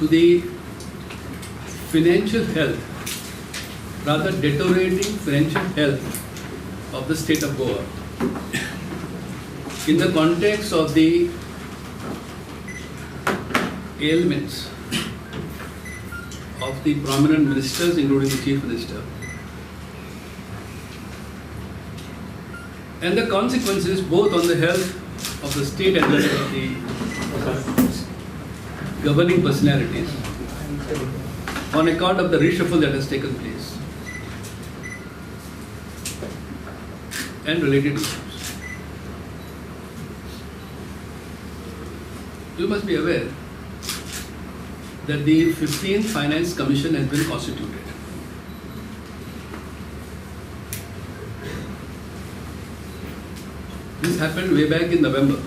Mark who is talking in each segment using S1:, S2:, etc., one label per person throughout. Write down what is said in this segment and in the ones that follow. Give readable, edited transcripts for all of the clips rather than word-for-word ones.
S1: to the financial health, rather deteriorating financial health of the state of Goa in the context of the ailments of the prominent ministers, including the Chief Minister, and the consequences both on the health of the state as well as the governing personalities on account of the reshuffle that has taken place and related issues. You must be aware that the 15th Finance Commission has been constituted. This happened way back in November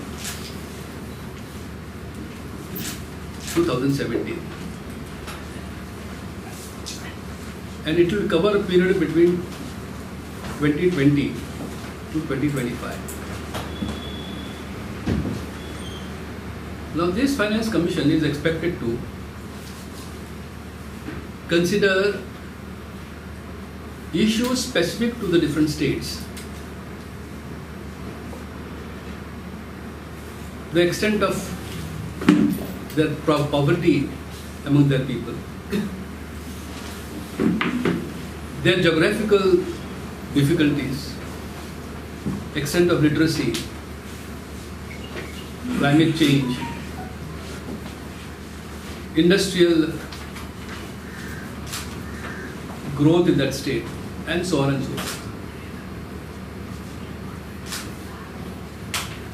S1: 2017. And it will cover a period between 2020 to 2025. Now, this Finance Commission is expected to consider issues specific to the different states, the extent of their poverty among their people, their geographical difficulties, extent of literacy, climate change, industrial growth in that state, and so on and so forth.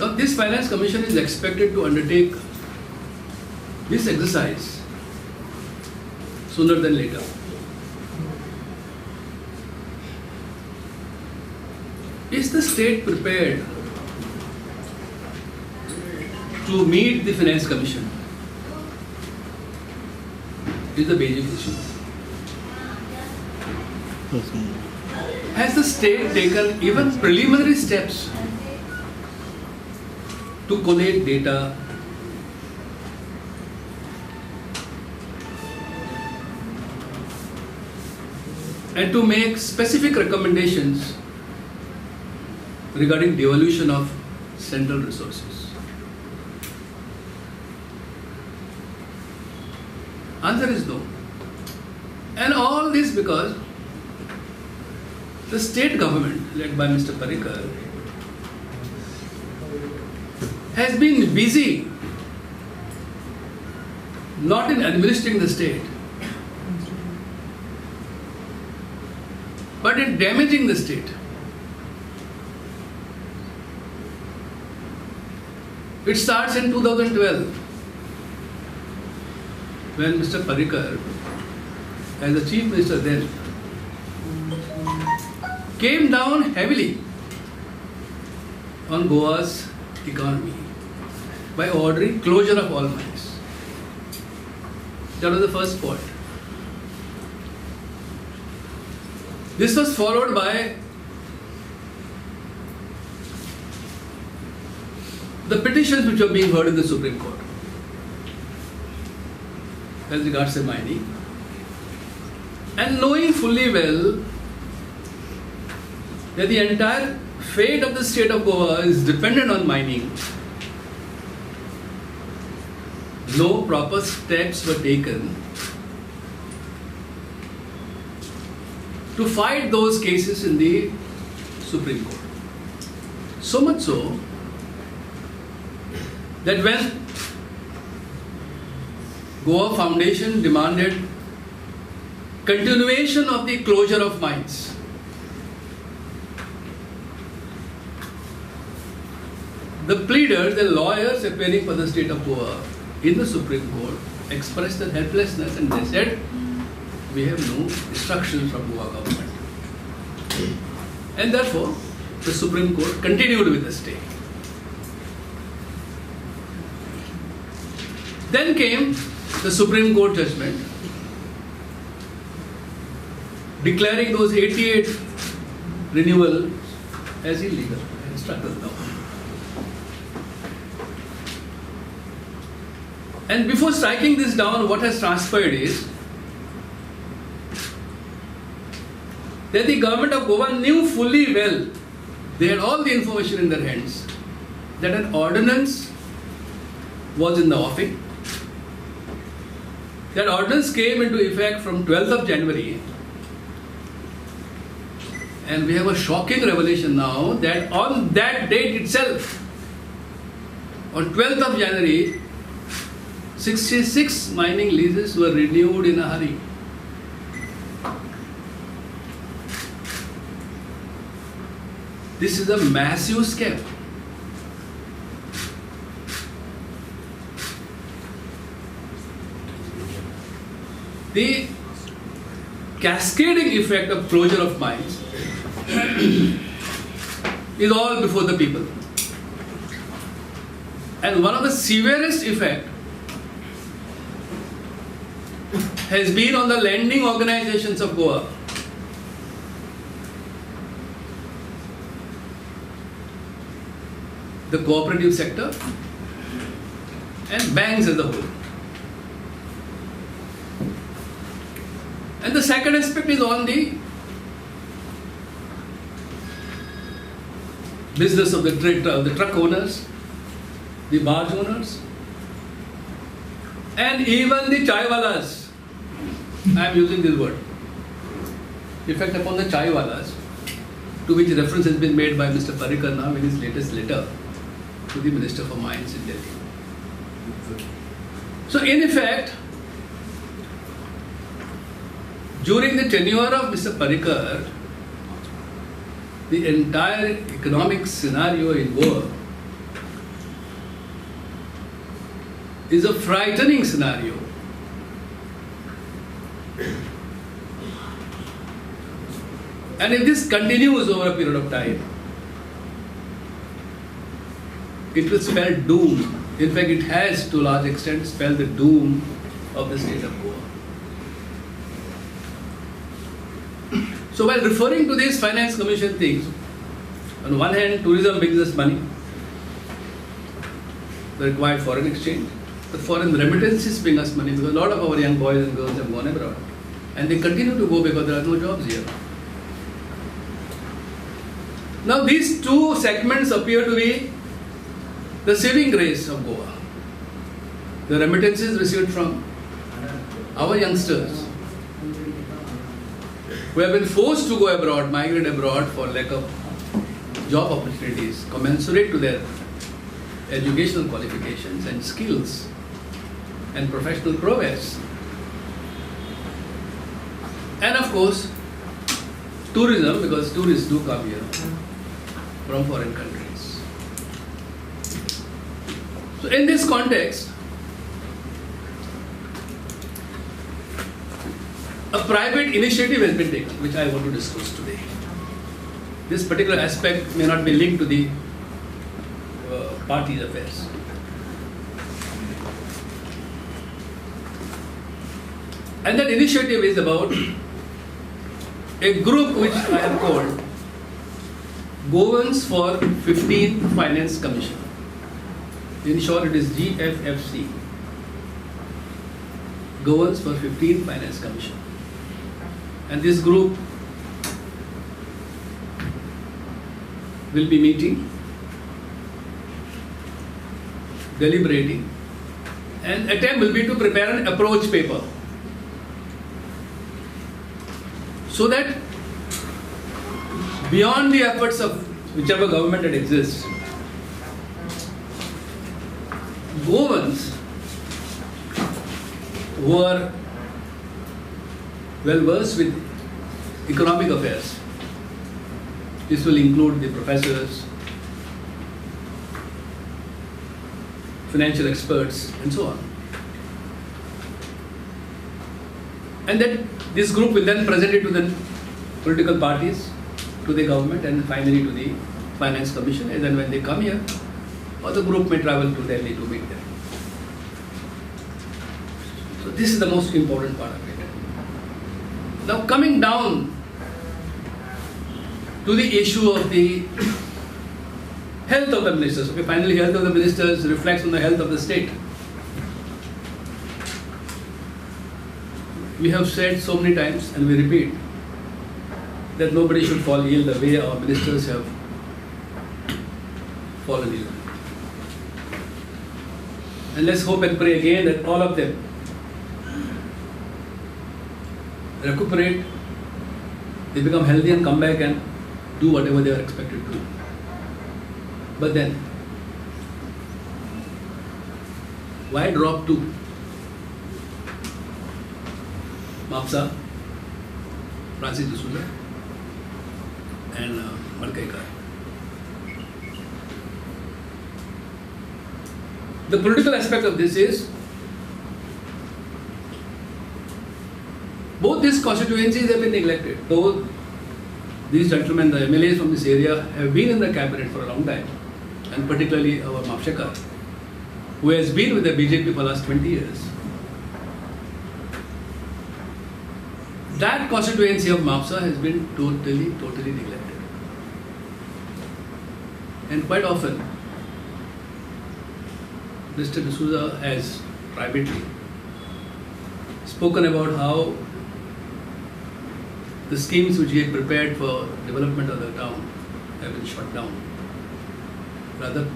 S1: Now, this Finance Commission is expected to undertake this exercise sooner than later. Is the state prepared to meet the Finance Commission? Is the basic issue. Has the state taken even preliminary steps to collate data, and to make specific recommendations regarding devolution of central resources? Answer is no. And all this because the state government, led by Mr. Parrikar, has been busy not in administering the state, but in damaging the state. It starts in 2012 when Mr. Parrikar, as the Chief Minister then, came down heavily on Goa's economy by ordering closure of all mines. That was the first point. This was followed by the petitions which were being heard in the Supreme Court as regards the mining, and knowing fully well that the entire fate of the state of Goa is dependent on mining, no proper steps were taken to fight those cases in the Supreme Court. So much so that when Goa Foundation demanded continuation of the closure of mines, the pleaders, the lawyers appearing for the state of Goa in the Supreme Court expressed their helplessness, and they said, we have no instructions from Goa government. And therefore, the Supreme Court continued with the stay. Then came the Supreme Court judgment declaring those 88 renewals as illegal and struck them down. And before striking this down, what has transpired is that the government of Goa knew fully well, they had all the information in their hands, that an ordinance was in the offing. That ordinance came into effect from 12th of January. And we have a shocking revelation now that on that date itself, on 12th of January, 66 mining leases were renewed in a hurry. This is a massive scam. The cascading effect of closure of mines is all before the people. And one of the severest effect has been on the lending organizations of Goa. The cooperative sector and banks as a whole. And the second aspect is on the business of the trade, the truck owners, the barge owners, and even the chaiwalas. I am using this word. Effect upon the chaiwalas, to which reference has been made by Mr. Parrikar now in his latest letter to the Minister for Mines in Delhi. So in effect, during the tenure of Mr. Parrikar, the entire economic scenario in Goa is a frightening scenario. And if this continues over a period of time, it will spell doom. In fact, it has to a large extent spelled the doom of the state of Goa. So while referring to these Finance Commission things, on one hand, tourism brings us money, the required foreign exchange. The foreign remittances bring us money because a lot of our young boys and girls have gone abroad. And they continue to go because there are no jobs here. Now these two segments appear to be the saving grace of Goa. The remittances received from our youngsters who have been forced to go abroad, migrate abroad for lack of job opportunities commensurate to their educational qualifications and skills and professional prowess. And of course, tourism, because tourists do come here from foreign countries. So in this context, a private initiative has been taken, which I want to discuss today. This particular aspect may not be linked to the party's affairs. And that initiative is about a group which I have called Goans for 15th Finance Commission. In short, it is GFFC. Goans for 15th Finance Commission. And this group will be meeting, deliberating, and attempt will be to prepare an approach paper so that beyond the efforts of whichever government that exists, Goans who are well versed with economic affairs, this will include the professors, financial experts, and so on. And then this group will then present it to the political parties, to the government, and finally to the Finance Commission. And then when they come here, or the group may travel to Delhi to meet them. So this is the most important part of it. Now coming down to the issue of the health of the ministers. Okay, finally, health of the ministers reflects on the health of the state. We have said so many times and we repeat that nobody should fall ill the way our ministers have fallen ill. And let's hope and pray again that all of them recuperate, they become healthy and come back and do whatever they are expected to do. But then, why drop two? Mapsa, Francis D'Souza and Madkaikar. The political aspect of this is, both these constituencies have been neglected. Though these gentlemen, the MLAs from this area, have been in the cabinet for a long time, and particularly our Mhapsekar, who has been with the BJP for the last 20 years. That constituency of Mapsa has been totally neglected. And quite often, Mr. D'Souza has privately spoken about how the schemes which he had prepared for development of the town have been shot down, rather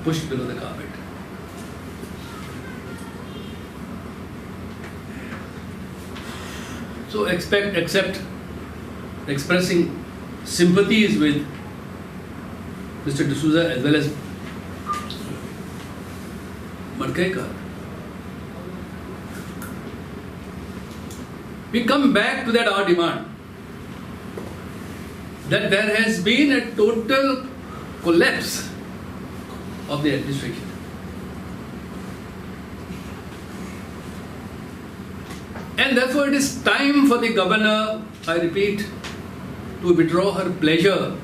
S1: pushed below the carpet. So except expressing sympathies with Mr. D'Souza as well as Madkaikar, we come back to that our demand that there has been a total collapse of the administration. And therefore it is time for the governor, I repeat, to withdraw her pleasure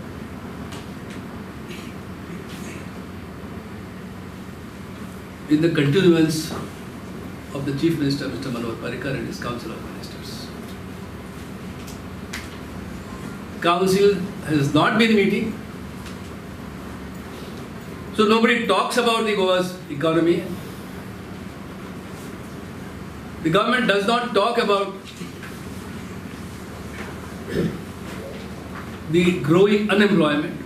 S1: in the continuance of the Chief Minister, Mr. Manohar Parrikar, and his Council of Ministers. Council has not been meeting, so nobody talks about the Goa's economy. The government does not talk about the growing unemployment.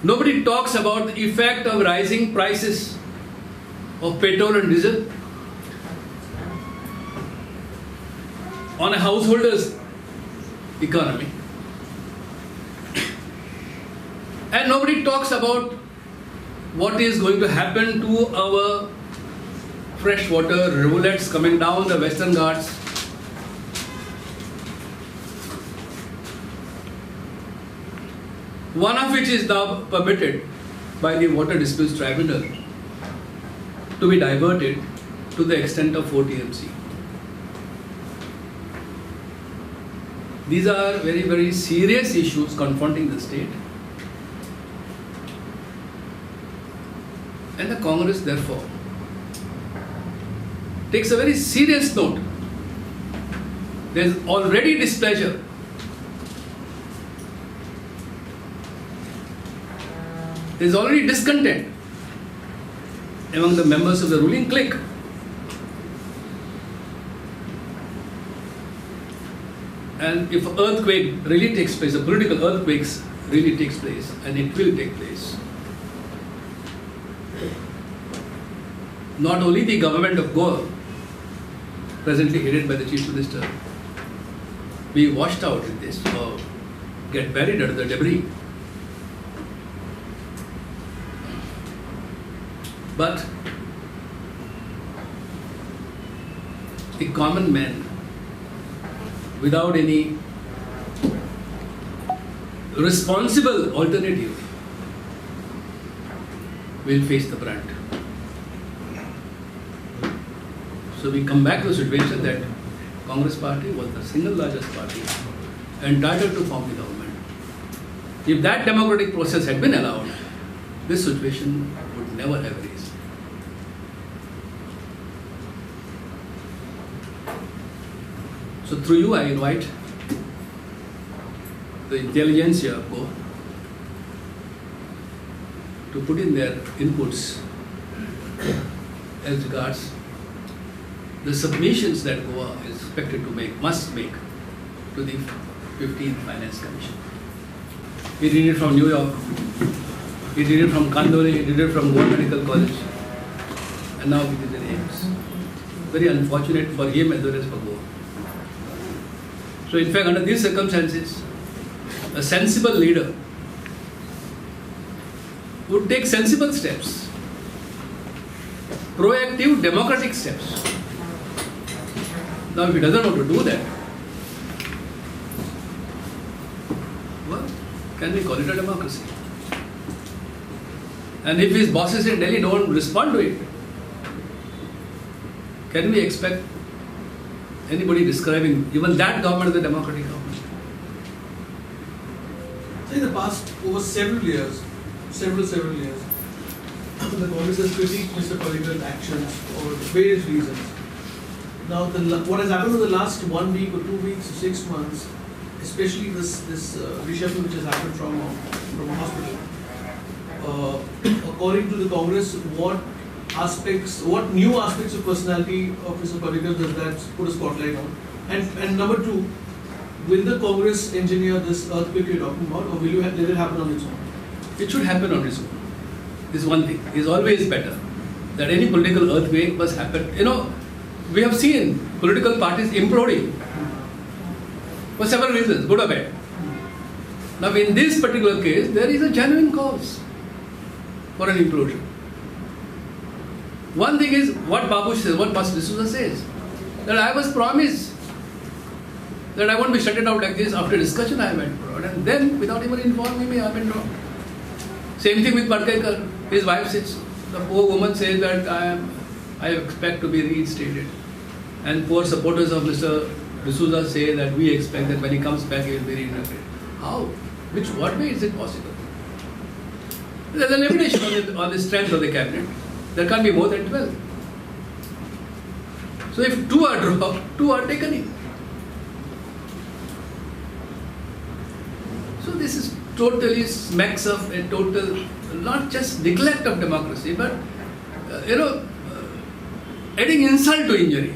S1: Nobody talks about the effect of rising prices of petrol and diesel on a householder's economy. And nobody talks about what is going to happen to our freshwater rivulets coming down the Western Ghats. One of which is now permitted by the Water Disputes Tribunal to be diverted to the extent of 4 TMC. These are very, very serious issues confronting the state. And the Congress, therefore, takes a very serious note. There is already displeasure. There is already discontent among the members of the ruling clique. And if earthquake really takes place, a political earthquake really takes place, and it will take place, not only the government of Goa, presently headed by the Chief Minister, be washed out in this or get buried under the debris, but the common man, without any responsible alternative, will face the brunt. So we come back to the situation that Congress party was the single largest party entitled to form the government. If that democratic process had been allowed, this situation would never have arisen. So through you, I invite the intelligentsia of Goa to put in their inputs as regards the submissions that Goa is expected to make, must make, to the 15th Finance Commission. He did it from New York, he did it from Kandoli, he did it from Goa Medical College, and now it is in AIIMS. Very unfortunate for him as well as for Goa. So in fact, under these circumstances, a sensible leader would take sensible steps, proactive democratic steps. Now if he doesn't want to do that, well, can we call it a democracy? And if his bosses in Delhi don't respond to it, can we expect anybody describing even that government as a democratic government?
S2: So in the past, over several years, several years, the Congress has critiqued Mr. Parrikar's actions for various reasons. Now, what has happened over the last 1 week or 2 weeks or 6 months, especially this reshuffle which has happened from a hospital, according to the Congress, what new aspects of personality of Mr. Parrikar does that put a spotlight on? And number two, will the Congress engineer this earthquake you're talking about, or will you let it happen on its own?
S1: It should happen on its own. This one thing is always better, that any political earthquake must happen. You know, we have seen political parties imploding for several reasons, good or bad. Now, in this particular case, there is a genuine cause for an implosion. One thing is what Babu says, what Pastor D'Souza says, that I was promised that I won't be shut out like this. After discussion, I went abroad, and then without even informing me, I went wrong. Same thing with Madkaikar. His wife says, the poor woman says that I expect to be reinstated. And poor supporters of Mr. D'Souza say that we expect that when he comes back, he will be reinstated. How? What way is it possible? There is a limitation on the strength of the cabinet. There can't be more than 12. So if 2 are dropped, 2 are taken in. So this is totally smacks of a total, not just neglect of democracy, but adding insult to injury.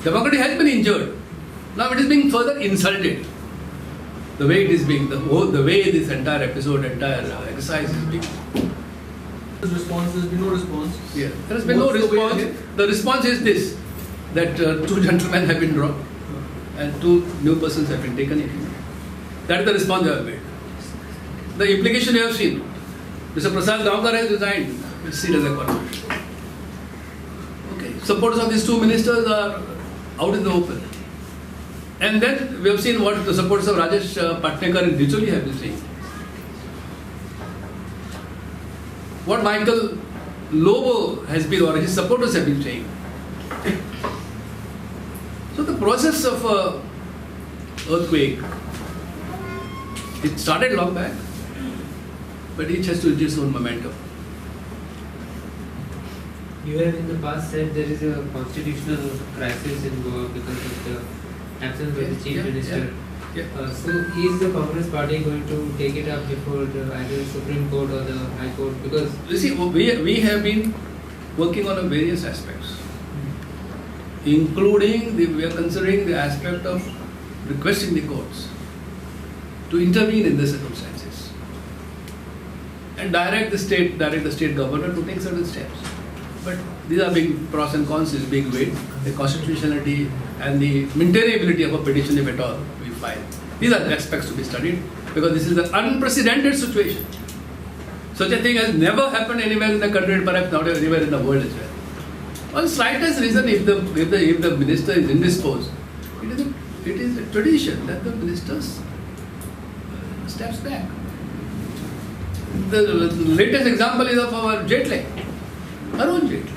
S1: Democracy has been injured. Now it is being further insulted. The way it is being, the way this entire episode, entire exercise is being.
S2: Response, there has been no response.
S1: Yeah, there has been no response. The response is this, that 2 gentlemen have been dropped and 2 new persons have been taken in. That is the response they have made. The implication you have seen. Mr. Prasad Gaonkar has resigned, which is seen as a contribution. Okay, supporters of these 2 ministers are out in the open. And then we have seen what the supporters of Rajesh Patnekar and Dicholi have been saying. What Michael Lobo has been, or his supporters have been saying. So the process of earthquake, it started long back, but each has to reach its own momentum.
S3: You have in the past said there is a constitutional crisis in Goa because of the absence of the Chief Minister.
S1: Yeah.
S3: So is the Congress party going to take it up before the either Supreme Court or the High Court? Because
S1: you see, we have been working on various aspects, including we are considering the aspect of requesting the courts to intervene in the circumstances and direct the state governor to take certain steps. But these are being pros and cons is being weighed, the constitutionality and the maintainability of a petition, if at all we file. These are the aspects to be studied, because this is an unprecedented situation. Such a thing has never happened anywhere in the country, and perhaps not anywhere in the world as well. On slightest reason, if the minister is indisposed, it is a tradition that the minister steps back. The latest example is of our Jaitley, Arun Jaitley.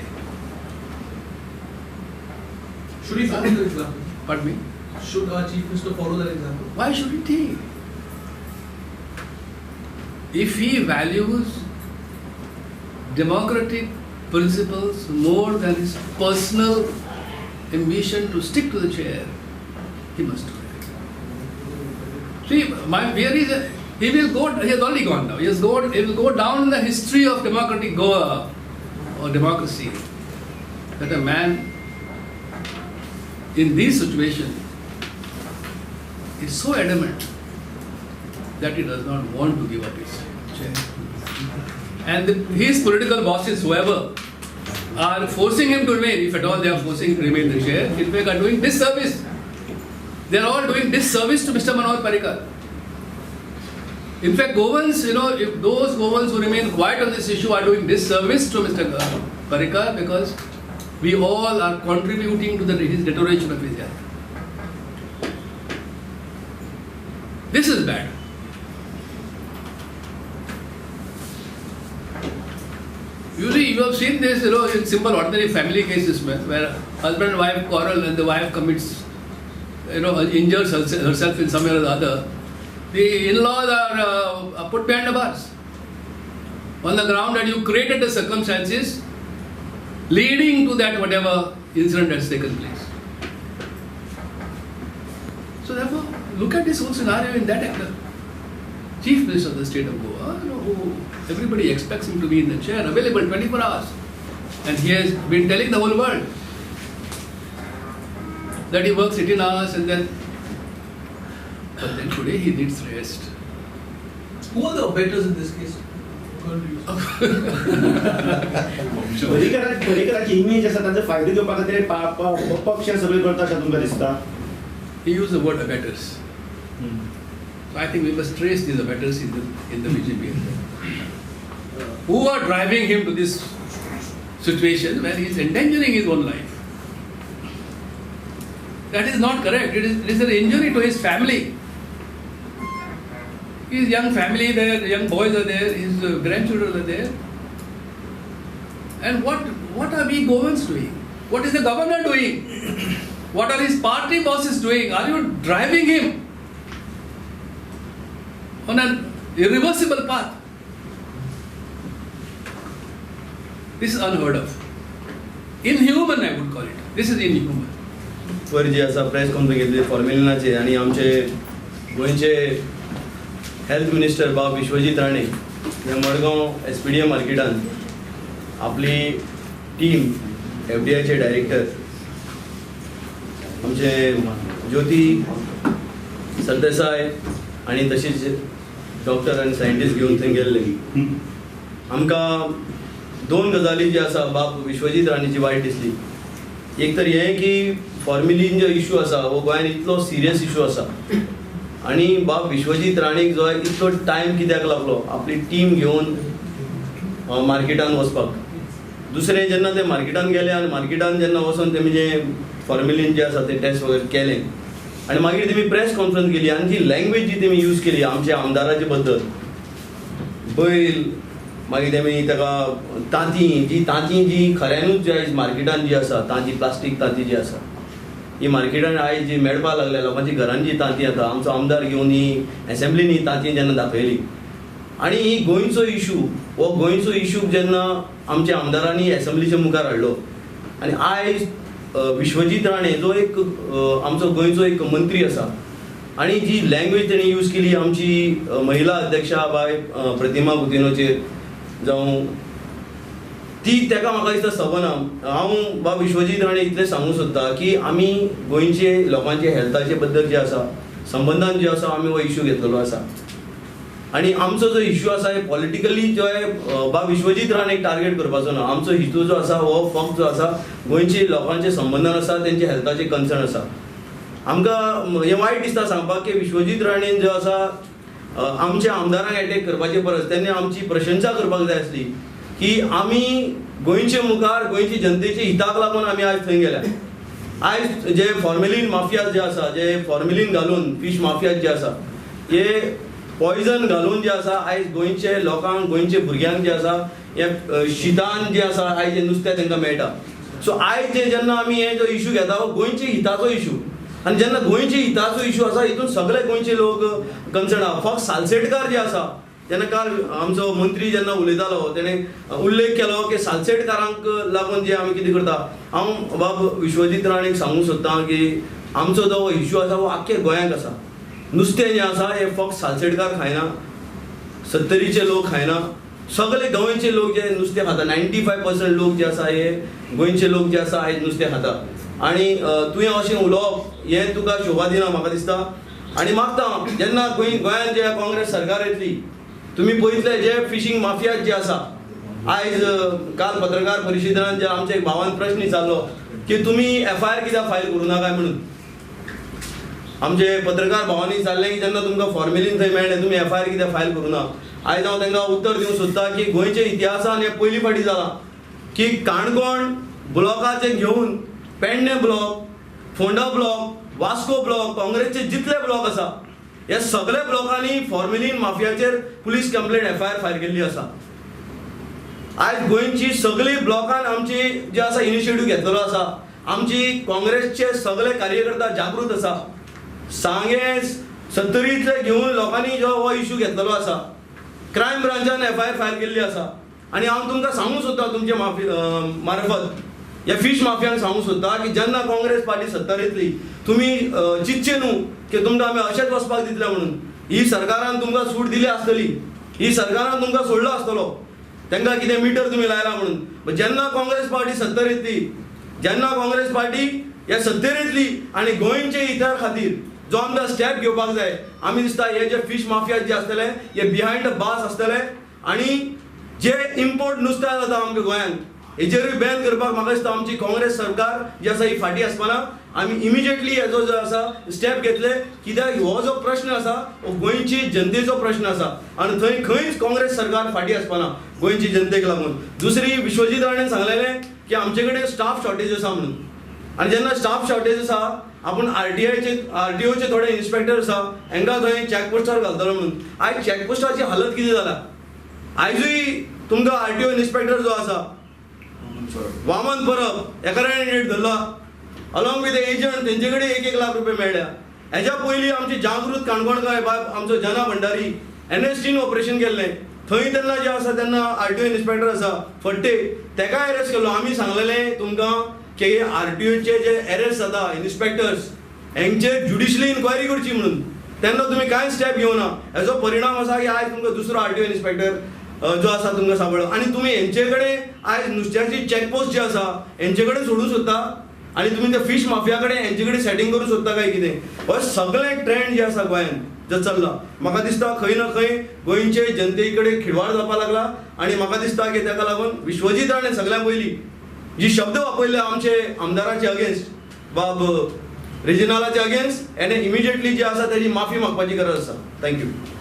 S2: Should he follow that example?
S1: Pardon me?
S2: Should our Chief Minister follow that example?
S1: Why shouldn't he? If he values democratic principles more than his personal ambition to stick to the chair, he must do that. See, my fear is he will go, he has already gone now, he will go down in the history of democratic Goa or democracy, that a man in this situation is so adamant that he does not want to give up his chair. And his political bosses, whoever, are forcing him to remain, if at all they are forcing him to remain in the chair, in fact are doing disservice. They are all doing disservice to Mr. Manohar Parrikar. In fact, Goans, you know, if those Goans who remain quiet on this issue are doing disservice to Mr. Parrikar, because we all are contributing to his deterioration of his health. This is bad. Usually you have seen this, you know, in simple ordinary family cases where husband and wife quarrel and the wife commits, you know, injures herself in some way or the other. The in-laws are put behind the bars on the ground that you created the circumstances leading to that whatever incident has taken place. So therefore, look at this whole scenario in that angle. Chief Minister of the state of Goa, you know, who everybody expects him to be in the chair, available 24 hours. And he has been telling the whole world that he works 18 hours and then, but then today he needs rest.
S2: Who are the abettors in this case?
S4: पर्रीकराची image आसा तांचो फायदो घेवपा खातीर पक्ष सगळे करता अशें तुमकां दिसता?
S1: He used the word abettors. So I think we must trace these abettors in the BJP. Who are driving him to this situation where he is endangering his own life? That is not correct. It is an injury to his family. His young family there, young boys are there, his grandchildren are there. And what are we Goans doing? What is the governor doing? What are his party bosses doing? Are you driving him on an irreversible path? This is unheard of. Inhuman, I would call it. This is inhuman.
S5: पयर जी आसा press conference घेतली फॉर्मेलिनाचेर आनी आमचे गोंयचे health minister बाब विश्वजीत राणे हे Madgaon SPDM मार्केटान आपली टीम एफडीआयचे डायरेक्टर आमचे ज्योती सरदेसाय आनी तशीच डॉक्टर आनी सायंटिस्ट घेवन थंय गेल्ले. आमकां दोन गजाली जी आसा बाब विश्वजीत राणेची वायट दिसली. एक तर हें की फॉर्मेलीन जो इशू आसा हो गोंयान इतलो सिरियस इशू आसा आनी बाब विश्वजीत राणेक जो इतलो टायम कित्याक लागलो आपली टीम घेवन मार्केटान वचपाक. दुसरें जेन्ना ते मार्केटान गेले आनी मार्केटान जेन्ना वचोन तेमी जे फॉर्मेलीन जे आसा ते टेस्ट वगैरे केले आनी मागीर तेमी प्रेस कॉन्फरन्स केली आनी जी लँग्वेज जी तेमी यूज केली आमच्या आमदाराचे बद्दल, बैल, मागीर तेमी ताका तांती, जी तांती जी खऱ्यानूच जी आयज मार्केटान जी आसा तांती, प्लास्टीक तांती जी आसा ही मार्केटान आयज जी मेळपाक लागल्या लोकांची घरान जी तांती येता, आमचो आमदार घेवन ही एसेंब्लीन ही तांती जेन्ना दाखयली आनी ही गोंयचो इशू, हो गोंयचो इशू जेन्ना आमच्या आमदारांनी एसेंब्लीच्या मुखार हाडलो आनी आयज विश्वजीत राणे जो एक आमचो गोंयचो एक मंत्री आसा आनी जी लँग्वेज तेणी यूज केली आमची महिला अध्यक्षा बाय प्रतिमा कुतिन्होचेर जावं ती ताका म्हाका दिसता सबना. हांव बाब विश्वजीत राणे इतलें सांगूंक सोदता की आमी गोंयचे लोकांचे हेल्थाचे बद्दल जे आसा संबंदान जे आसा आमी हो इशू घेतलेलो आसा आनी आमचो जो इशू आसा हे पॉलिटिकली जो बाब विश्वजीत राणेक टार्गेट करपाचो ना. आमचो हेतू जो आसा हो फक्त जो आसा गोंयचे लोकांचे संबंदान आसा, तेंचे हेल्थाचे कन्सर्न आसा. आमकां हें वायट दिसता सांगपाक की विश्वजीत राणेन जो आसा आमच्या आमदारांक एटॅक करपाचे परस तेणी आमची प्रशंसा करपाक जाय आसली की आमी गोंयचे मुखार गोंयचे जनतेचे हिताक लागून आमी आयज थंय गेल्या. आयज जे फॉर्मेलीन माफिया जे आसा, जे फॉर्मेलीन घालून फीश माफिया जे आसा, हे पॉयजन घालून जे आसा आयज गोंयचे लोकांक, गोंयचे भुरग्यांक जे आसा हे शितान जे आसा आयज हें नुस्तें तांकां मेळटा. सो आयज जे जेन्ना आमी हे जो इशू घेता हो गोंयचे हिताचो इशू आनी जेन्ना गोंयचे हिताचो इशू आसा हितून सगळे गोंयचे लोक कन्सर्न आहा. फक्त सालसेटकार जे आसा, जेन्ना काल आमचो मंत्री जेन्ना उलयतालो तेणें उल्लेख केलो की सालसेटकारांक लागून जे आमी कितें करता. हांव बाब विश्वजीत राणेक सांगूंक सोदता की आमचो जो इशू आसा हो आख्खे गोंयांक आसा. नुस्तें जें आसा हें फक्त सालसेटकार खायना, सत्तरीचे लोक खायना, सगळे गोंयचे लोक जे नुस्तें खाता. 95% लोक जे आसा हे गोंयचे लोक जे आसा आयज नुस्तें खाता. आनी तुवें अशें उलोवप हें तुका शोभा दिना म्हाका दिसता. आनी मागता जेन्ना गोंयांत जे काँग्रेस सरकार येतली तुमी पळयतले जे फिशींग माफिया जे आसा, आयज काल पत्रकार परिशदेन जे आमच्या एक भावान प्रश्न विचारलो की तुमी एफआयआर कित्याक फायल करूं ना काय म्हणून, आमचे पत्रकार भावांनी विचारलें की जेन्ना तुमकां फॉर्मेलीन थंय मेळ्ळें तुमी एफआयआर कित्याक फायल करूं ना. आयज हांव तांकां उत्तर दिवंक सोदता की गोंयच्या इतिहासान हें पयली फावटी जालां की काणकोण ब्लॉकाचें घेवन Pedne block, Ponda block, Vasco block, काँग्रेसचे जितले ब्लॉक आसा हे सगळे ब्लॉकांनी फॉर्मेलीन माफियाचेर पुलीस कंप्लेंट एफआयआर फायल केल्ली आसा. आयज गोंयची सगळी ब्लॉकान आमची जे आसा इनिशिएटीव घेतलेलो आसा, आमची काँग्रेसचे सगळे कार्यकर्ता जागृत आसा. सांगें सत्तरींतले घेवन लोकांनी जो हो इशू घेतलेलो आसा, क्रायम ब्रांचान एफआयआर फायल केल्ली आसा. आनी हांव तुमकां सांगूंक सोदता तुमचे माफी मार्फत ह्या फिश माफियांक सांगूंक सोदता की जेन्ना काँग्रेस पार्टी सत्तार येतली तुमी चिंतचे न्हू की तुमकां आमी अशेंच वचपाक दितले म्हणून. ही सरकारान तुमकां सूट दिली आसतली, ही सरकारान तुमकां सोडलो आसतलो, तांकां कितें मिटर तुमी लायला म्हणून. जेन्ना काँग्रेस पार्टी सत्तेर येतली, जेन्ना काँग्रेस पार्टी ह्या सत्तेर येतली आनी गोंयचे हिता खातीर जो आमकां स्टेप घेवपाक जाय, आमी दिसता हे जे फिश माफिया जे आसतले हे बिहायंड the बास आसतले आनी जे इम्पोर्ट नुस्तें जाता आमच्या गोंयांत हेजेरूय बॅन करपाक म्हाका दिसता आमची काँग्रेस सरकार जी आसा ही फाटीं आसपाना. आमी इमिजिएटली हेजो जो आसा स्टेप घेतले, कित्याक हो जो प्रश्न आसा हो गोंयची जनतेचो प्रश्न आसा आनी थंय खंयच काँग्रेस सरकार फाटीं आसपाना गोंयची जनतेक लागून. दुसरी विश्वजीत राणेन सांगलेलें की आमचे कडेन स्टाफ शॉर्टेज आसा म्हणून, आनी जेन्ना स्टाफ शॉर्टेज आसा आपूण आरटीओचे थोडे इन्स्पेक्टर आसा हांकां थंय चॅकपोस्टार घालतलो म्हणून. आयज चॅकपोस्टाची हालत कितें जाला, आयजूय तुमकां आरटीओ इन्स्पेक्टर जो आसा वामन परब एका रेट धरला अलॉंग विथ एजंट, तेंचे कडेन 1-1 लाख रुपये मेळ्ळ्या. हेज्या पयलीं आमची जागृत काणकोणकार बाब आमचो जना भंडारी एनएसटीन ऑपरेशन केल्लें, थंय तेन्ना जे आसा तेन्ना आरटीओ इन्स्पेक्टर आसा फट्टे तेकाय अरेस्ट केल्लो. आमी सांगलेलें तुमकां की आरटीओचे जे अरेस्ट जाता इन्स्पेक्टर्स हेंचेर ज्युडिशली इन्क्वायरी करची म्हणून, तेन्ना तुमी कांय स्टेप घेवना. हेजो परिणाम आसा की आयज तुमकां दुसरो आरटीओ इन्स्पेक्टर जो आसा तुमकां सांपडलो आनी तुमी हेंचे कडेन आयज नुस्त्याची चॅकपोस्ट जी आसा हेंचे कडेन सोडूंक सोदता आनी तुमी त्या फिश माफिया कडेन हेंचे कडेन सेटींग करूंक सोदता काय कितें. हो सगळें ट्रेंड जे आसा गोंयांत जे चल्ला म्हाका दिसता खंय ना खंय गोंयचे जनते कडेन खिडवाड जावपाक लागला आनी म्हाका दिसता की ताका लागून विश्वजीत राणे सगळ्यां पयलीं जी शब्द वापरले आमचे आमदाराचे अगेन्स्ट बाब रेजिनालाचे अगेन्स्ट, हेणे इमिजिएटली जी आसा तेजी माफी मागपाची गरज आसा. Thank you.